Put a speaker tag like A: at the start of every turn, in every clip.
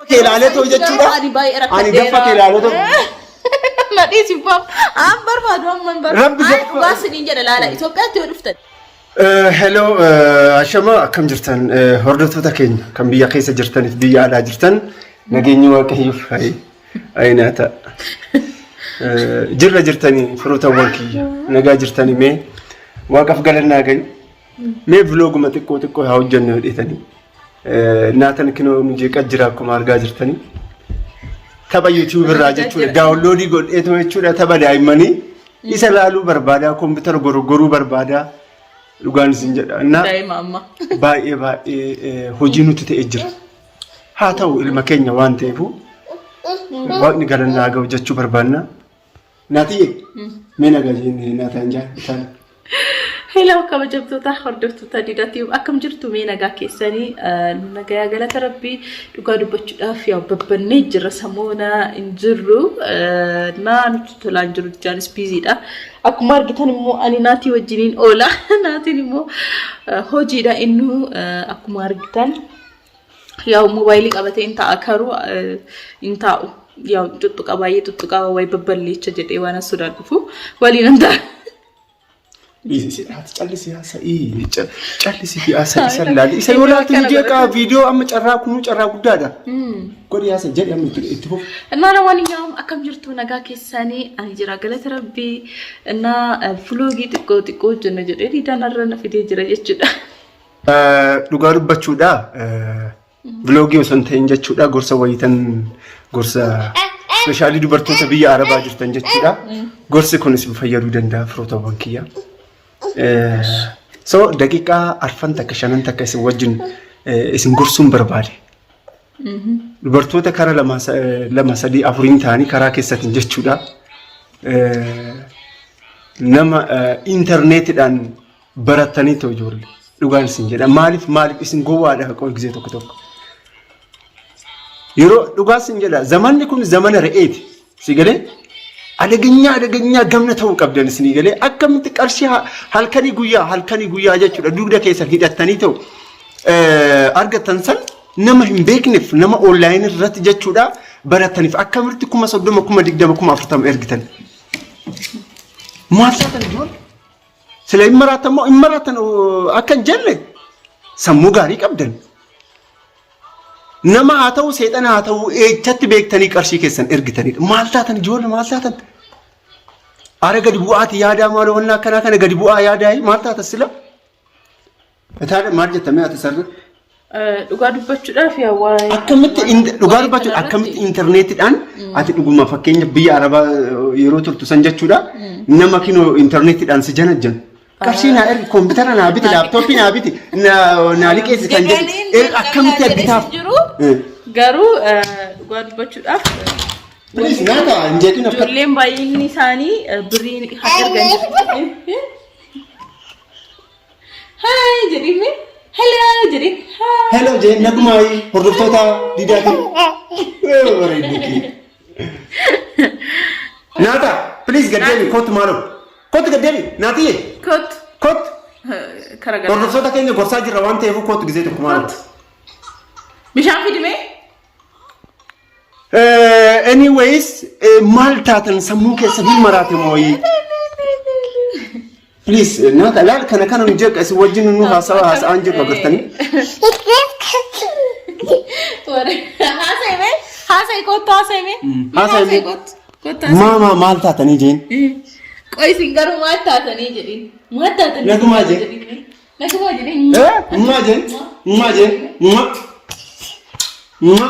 A: Kee ilaalee ta'u jechuudha.
B: Ani baay'ee
A: Ani gaffa kee ilaalee ta'u.
B: Na dhiisi baaf. Aan barbaadu amma hin barbaadu.
A: Rabbi
B: Aan
A: gaffa-
B: dhugaa siniin jedha laala. Itoophiyaatti yoo dhuftan.
A: Hello, ashama akkam jirtan hordoftoota keenya kan biyya keessa jirtaniif biyya alaa jirtan nageenyi waaqayyoof ayinaa ta'a. Jirra jirtanii firootawwan kiyya nagaa jirtanii mee waaqaaf galannaa gayu mee vilooguma xiqqoo xiqqoo haa hojjennu jedhetanii Naatan kinoo nu jeeqaa jira akkuma argaa jirtanii. Tapha YouTube irraa jechuudha. Daawunloodii godheetuma jechuudha tapha daa'immanii. Isa laaluu barbaadaa, kompiitara gorogoruu barbaadaa. Dhugaan isin jedha. Innaa
B: Daa'ima amma.
A: baay'ee baay'ee hojii nuti ta'e jira. Haa ta'u ilma keenya waan ta'eefu waaqni galannaa ga'u jechuu barbaanna. Naatiyye mee nagaa jennee naataan jaa itaala.
B: Hello kabajamtoota hordoftoota Diidaa Tube akkam jirtu mee nagaa keessanii nagayaa galata rabbii dhugaa dubbachuudhaaf yaa babbannee jirra samoona hin jirru naa nutti tolaan jiru jaanis biiziidha akkuma argitan immoo ani naatii wajjiniin oola naatiin immoo hojiidha innuu akkuma argitan Yaa'u moobaayilii qabatee hin taa'a karuu hin taa'u. Yaa'u tuttuqa baay'ee tuttuqa wayi babballeecha jedhee waan as sodaadhufu waliin hin ta'a.
A: Ati callisii haasa'ii callisii haasa'ii isa laali. Isa yoo laaltu ni jeeqaa viidiyoo amma carraa kunuu carraa guddaadha. Godhi haasa jedhi amma itti fufu.
B: እና ለማንኛውም akkam jirtu nagaa keessanii ani jira galata rabbii እና vlogii xiqqoo xiqqoo hojjenna jedhee diidaan har'a na fidee jira jechuudha.
A: Dhugaa dubbachuudha. Vloogii osoo hin ta'in jechuudha. Gorsa wayitan gorsa ispeeshaalii dubartoota biyya Arabaa jirtan jechuudha. Gorsi kun isin fayyaduu danda'a firootawwan kiyya. So daqiiqaa arfan takka shanan takka isin wajjin isin gorsuun barbaade. Dubartoota kara lama lama sadii afuriin ta'anii karaa keessatiin jechuudha. Nama intarneetiidhaan barattanii ta'u ijoollee. Dhugaan isin jedha. Maaliif maaliif isin gowwaadha qoy gisee tokko tokko. Yeroo dhugaa isin jedha zamanni kun zamana re'eeti. Si galee adaganyaa adaganyaa gamna ta'uu qabdan isinii galee akkamitti qarshii halkanii guyyaa halkanii guyyaa jechuudha dugda keessan hidhattanii ta'u argattan san nama hin beekneef nama onlaayinii irratti jechuudha barataniif akkamitti 30,000 20,000 40,000 ergitan. Maal taatan ijoollee? Sila hin maraatan moo hin maraatan akka hin jenne sammuu gaarii qabdan. Nama haa ta'u seexana haa ta'u eechatti beektanii qarshii keessan ergitanidha. Maal taatan ijoollee maal taatan? Ara gadi bu'aati yaadaa maal wannaa akkanaa kana gadi bu'aa yaadaa maal taata sila? Itaadha maal jetta mee ati sarri?
B: Dhugaa dubbachuudhaaf yaa waa'ee.
A: Akkamitti dhugaa dubbachuun akkamitti intarneetiidhaan ati dhuguma fakkeenya biyya Arabaa yeroo turtu san jechuudha nama kinoo intarneetiidhaan si janajjan. Qarshii naa ergi koompitara naa biti laaptooppii naa biti naa liqeessi kan jedhu akkamitti argitaaf.
B: Jiru garuu dhugaa dubbachuudhaaf
A: Please nyaata hin jeeqin akka.
B: Ijoolleen baay'inni isaanii birrii haa ergan. Hi jedhiin mee. Hello jedhiin. Hi.
A: Hello jeen nagumaayi hordoftoota didaatiin. Bareeddu kee. Naata please gad deebi kottu maaloo. Kottu gad deebi naatiyye
B: Kottu.
A: kottu.
B: Kara gara.
A: Hordoftoota keenya gorsaa jirra waan ta'eef kottu gisee tokko maaloo.
B: Bishaan fidi mee.
A: Anyways maal taatan sammuun keessan hin maraate mooyii. Please naata laal kana kana nu jeeqa isin wajjin nu haasawa haasa'aan jirru agartanii.
B: Haasa'e mee. Haasa'e kottu haasa'e mee.
A: Haasa'e mee.
B: Kottu. Kottu haasa'e.
A: Maa maa maal taatanii jeen.
B: Qoy isin garuu maal taatanii jedhiin. Maal taatanii
A: Nagumaa jee.
B: jedhiin. Nagumaa jedhiin.
A: Eh maa jeen maa jeen maa maa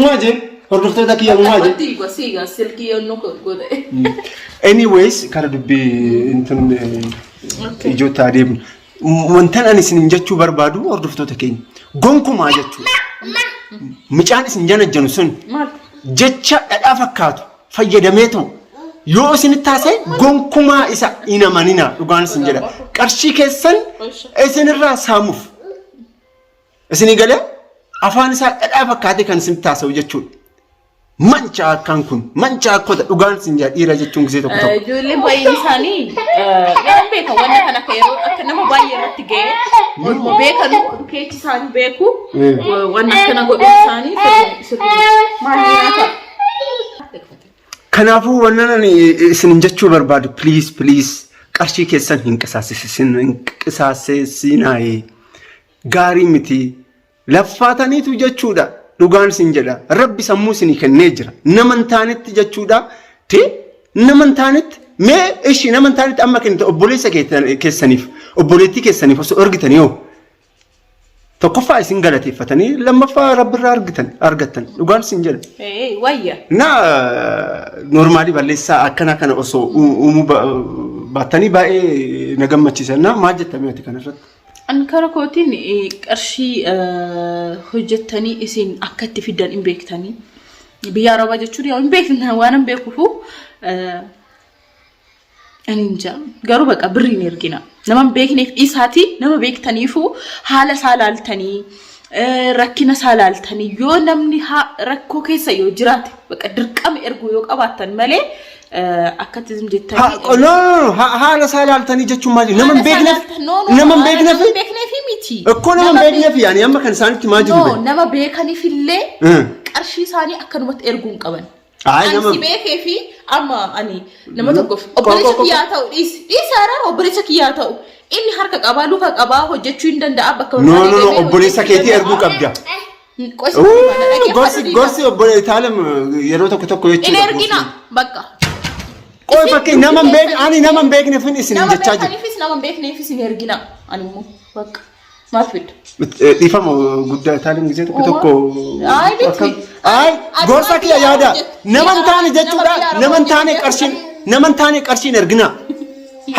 A: maa jeen hordoftoota kiyya maa jeen.
B: Wanti gosi silkii yommuu godhe.
A: Anyways kara dubbii intun ijootti haa deebinu. Wantan ani isin jechuu barbaadu hordoftoota keenya gonkumaa jechuudha. Mucaan isin janajjanu sun
B: Maal?
A: jecha dhadhaa fakkaatu fayyadamee ta'u yoo isinitti haasa'e gonkumaa isa hin amaninaa dhugaan isin jedha. Qarshii keessan isinirraa saamuuf isinii galee afaan isaa dhadhaa fakkaatee kan isinitti haasa'u jechuudha. Manca akkaan kun manca akkota dhugaan sin jaa dhiira jechuun gisee tokko tokko.
B: Ijoolleen baay'een isaanii yeroo beekan wanta kana akka yeroo akka nama baay'ee irratti ga'e oluma beekanu keechi isaanii beeku waan akkana godhuun isaanii sirrii maal nyaata.
A: Kanaafuu wannan ani isin jechuu barbaadu please please qarshii keessan hin qisaasessin hin qisaasessinaayi gaarii miti. Laffaataniitu jechuudha dhugaan sin jedha rabbi sammuu isinii kennee jira nama hin taanetti jechuudha ti nama hin taanetti mee ishi nama hin taanetti amma kennite obboleessa keessaniif obboleettii keessaniif osoo ergitanii hoo tokkoffaa isin galateeffatanii lammaffaa rabbirraa argitan argattan dhugaan sin jedha.
B: Ee wayya.
A: Na noormaalii balleessaa akkana kana osoo uumuu baattanii baay'ee na gammachiisa. Na maal jettamee ati kanarratti?
B: An kara kootiin qarshii hojjettanii isin akka itti fiddan hin beektanii. Biyya Arabaa jechuun yaa hin beekna waan hin beekufu ani hin jaa. Garuu baqa birrii hin ergina. Nama hin beekneef dhiisaatii nama beektaniifuu haala isaa laaltanii rakkina isaa laaltanii yoo namni rakkoo keessa yoo jiraate baqa dirqama erguu yoo qabaattan malee Akkatti zim jettanii.
A: No, no, no, haala isaa ilaaltanii jechuun maali? Nama hin beekneef nama hin beekneef
B: Nama hin beekneef miti.
A: Ikkoo nama hin beekneef yaani amma kan isaanitti maa jiru
B: No,
A: bee?
B: nama beekaniif illee qarshii isaanii akkanumatti erguu hin qaban.
A: Ayi
B: Ani
A: nama
B: si beekee fi amma ani nama tokkoof
A: Qo-
B: obboleessa
A: qo- qo-
B: kiyyaa ta'u dhiisi dhiisi araara obboleessa kiyyaa ta'u inni harka qabaa luka qabaa hojjechuu hin danda'a bakka
A: No, no, no,
B: deemee
A: obboleessa
B: hojjechuu
A: keetii erguu
B: danda'a.
A: qabda.
B: Qosi
A: Gorsi gorsi obboleessa Itaalem yeroo tokko tokko
B: Hin
A: jechuudha.
B: ergina bakka.
A: Qoy fakkii nama hin beekne ani nama hin beekneefin isin
B: Nama
A: jechaa jiru.
B: beekaniifis nama hin beekneefis hin ergina. Ani immoo bakka maal fidda?
A: Dhiifama guddaa Itaalem gisee tokko tokko.
B: Ay, miti.
A: Ay
B: Ati
A: gorsa
B: maal
A: kiyya
B: biyya
A: yaada.
B: hojjettu?
A: Nama hin taane
B: Nama
A: jechuudha.
B: biyya
A: Nama hin taane
B: hojjettu.
A: qarshiin nama hin taane qarshiin ergina.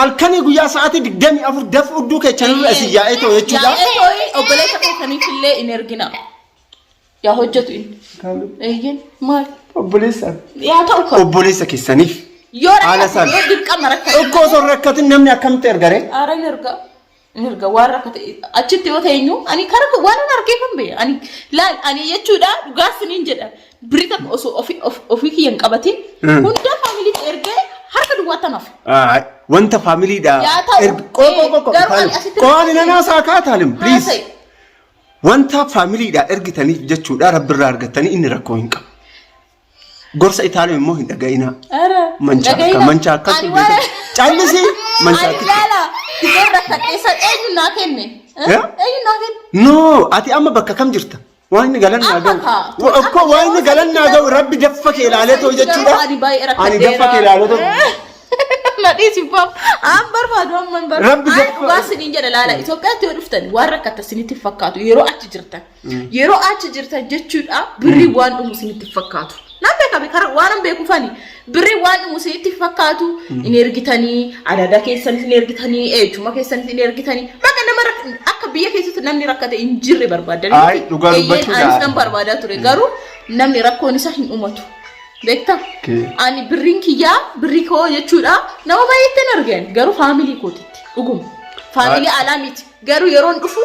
A: Halkanii guyyaa sa'aatii 24 daf udduu keechanirra isin yaa'ee ta'u jechuudha.
B: Yaa'ee ta'e obboleessa keessaniif illee hin ergina. Yaa hojjetu inni. Eeyyeen maal?
A: Obboleessa.
B: Yaa ta'u kan.
A: Obboleessa keessaniif.
B: Yoo
A: Haala
B: rakkate
A: isaan.
B: yoo dirqama rakkate.
A: Okkoo osoo hin rakkatin namni akkamitti ergaree?
B: Aara hin erga. Hin erga waan rakkate achitti yoo ta'e iyyuu ani kara waan an argee kan bee ani laal ani jechuudha dhugaa siniin jedha birrii takka osoo ofii ofii kiyya hin qabatin hunda faamiliitti ergee harka duwwaa tan hafe.
A: Wanta faamiliidha.
B: Yaa ta'u,
A: Qoo qoo qoo qoo.
B: garuu ani asitti
A: Qoo ani nanaa saakaa taalim please.
B: Haasa'e.
A: Wanta faamiliidha ergitaniif jechuudha rabbirraa argattanii inni rakkoo hin qabu. Gorsa Itaaloo immoo hin dhaga'inaa.
B: Ara.
A: Mancaa akka
B: Dhaga'ina.
A: mancaa akka
B: Ani waan-
A: Callisi mancaa
B: Ani
A: akka.
B: ilaala. Giseen rakkadhee san eenyu naa kenne? Eh?
A: Eh?
B: Eenyu naa kenne?
A: No, ati amma bakka kam jirta? Waan inni galan naa
B: Amma
A: ga'u.
B: kaa.
A: Okkoo waan inni galan naa ga'u rabbi daffa kee ilaalee ta'u jechuudha.
B: Ani baay'ee
A: Ani daffa kee ilaalee ta'u.
B: Na dhiisi baaf. Aan barbaadu amma hin barbaadu.
A: Rabbi
B: Aan
A: daffa-
B: dhugaa isiniin jedha laala. Itoophiyaatti yoo dhuftan waan rakkatta isinitti hin fakkaatu yeroo achi jirtan. Yeroo achi jirtan jechuudha birrii waan dhumu isinitti hin fakkaatu. Nan beeka kara waan an beekufani birrii waan dhumu isinitti hin fakkaatu hin ergitanii adaadaa keessanis hin ergitanii eenyummaa keessanis hin ergitanii bakka nama akka biyya keessatti namni rakkate hin jirre barbaadanii.
A: Ayi, dhugaa
B: Eeyyeen,
A: dubbachuudha.
B: anis nan barbaadaa ture garuu namni rakkoon isaa hin dhumatu. Beektaa?
A: Okay.
B: Ani birriin kiyyaa birrii koo jechuudha nama baay'eetti hin argan garuu faamilii kootitti dhuguma. Faamilii alaa miti. Garuu yeroon dhufu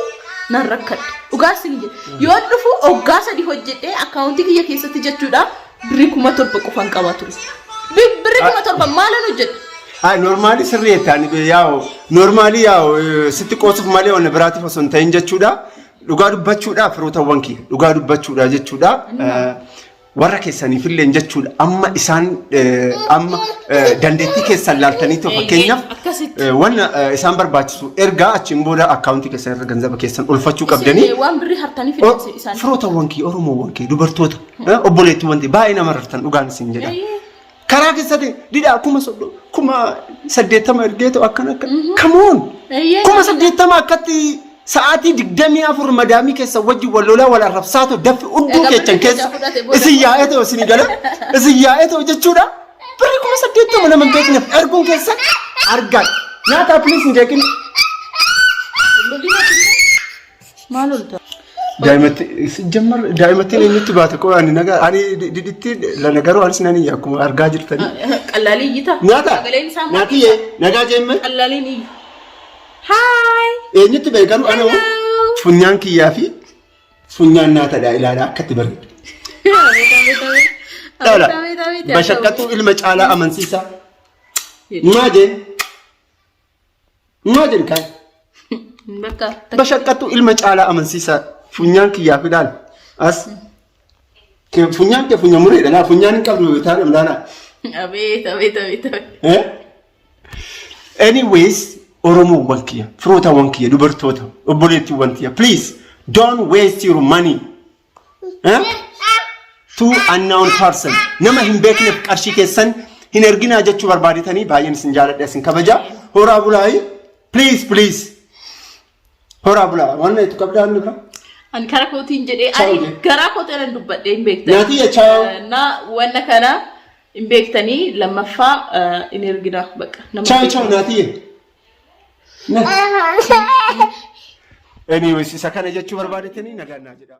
B: nan rakkadhe. Dhugaa isin jedha. Yoon dhufu oggaa 3 hojjedhee akkaawuntii kiyya keessatti jechuudha birrii 7,000 qofan qaba ture. Birrii 7,000 maalan hojjedhe?
A: Ay, normaalii sirrii jettaan yaa'u normaalii yaa'u sitti qoosuuf malee wanna biraatiif osoo hin ta'in jechuudha. Dhugaa dubbachuudha firootawwan kiyya dhugaa dubbachuudha jechuudha. Warra keessaniifilleen jechuudha amma isaan amma dandeettii keessan laaltanii too fakkeenyaaf
B: Akkasitti.
A: wanna isaan barbaachisu ergaa achiin booda akkaawuntii keessan irra ganzaba keessan olfachuu qabdanii.
B: Isin waan birrii hartanii fidan isaan.
A: Firootawwan kee Oromoowwan kee dubartoota obboleettiiwwan kee baay'ee nama rartan dhugaan isin jedha. Karaa keessatti didhaa 30,000 80,000 ergee ta'u akkana akkana. Kamoon 80,000 akkatti sa'aatii 24 madaamii keessa wajjin wal lolaa wal arrabsaa ta'u daffi udduu
B: Egaa
A: keessan
B: birrii
A: keessa
B: keessaa fudhate booda.
A: isin yaa'ee ta'u isin gala isin yaa'ee ta'u jechuudha. Birrii 80,000 nama hin beekneef erguun keessan argaa. Nyaataa please hin jeeqin.
B: Maal olta?
A: Daa'imatti jammar daa'imattiin eenyutti baate koo ani nagaa ani diditti lana garuu anis nan iyya akkuma argaa jirtanii.
B: Qallaalii iyyita.
A: Nyaata
B: Sagaleen isaa maal?
A: nyaatiyyee nagaa jeemme
B: Qallaaliin iyyu. Haay.
A: eenyutti ba'e garuu ana
B: Hello.
A: funyaan kiyyaa fi funyaan naatadha ilaalaa akkatti bareedu. Dhala.
B: Abeet, abeet,
A: Bashaqqattuu ilma caalaa amansiisaa. Maa jeen? Maa jeen kaan?
B: Bakka.
A: Bashaqqattuu ilma caalaa amansiisaa. Funyaan kiyyaaf ilaala. As. Funyaan kee funya mureedha laa funyaan hin qabdu taane ilaala.
B: Abeet, abeet, abeet, abeet.
A: Eh? Anyways, Oromoowwan kiyya, firootawwan kiyya, dubartoota, obboleettiiwwan kiyya, please don't waste your money. Eh? To unknown person. Nama hin beekneef qarshii keessan hin erginaa jechuu barbaadetanii baay'een isin jaaladha, isin kabaja. Horaa bulaayi. Please, please. Horaa bulaa. Waan itti qabdaa inni bira.
B: Ani karaa kootiin jedhee
A: Ciao
B: ani
A: jee.
B: garaa kootiin an dubbadhee hin beektanii.
A: Nyaatiyya ciao.
B: Na wanna kana hin beektanii lammaffaa hin ergina bakka. Nama
A: Ciao ciao naatiyye. Na. Anyways, isa kana jechuu barbaadetanii nagaan naa jedha.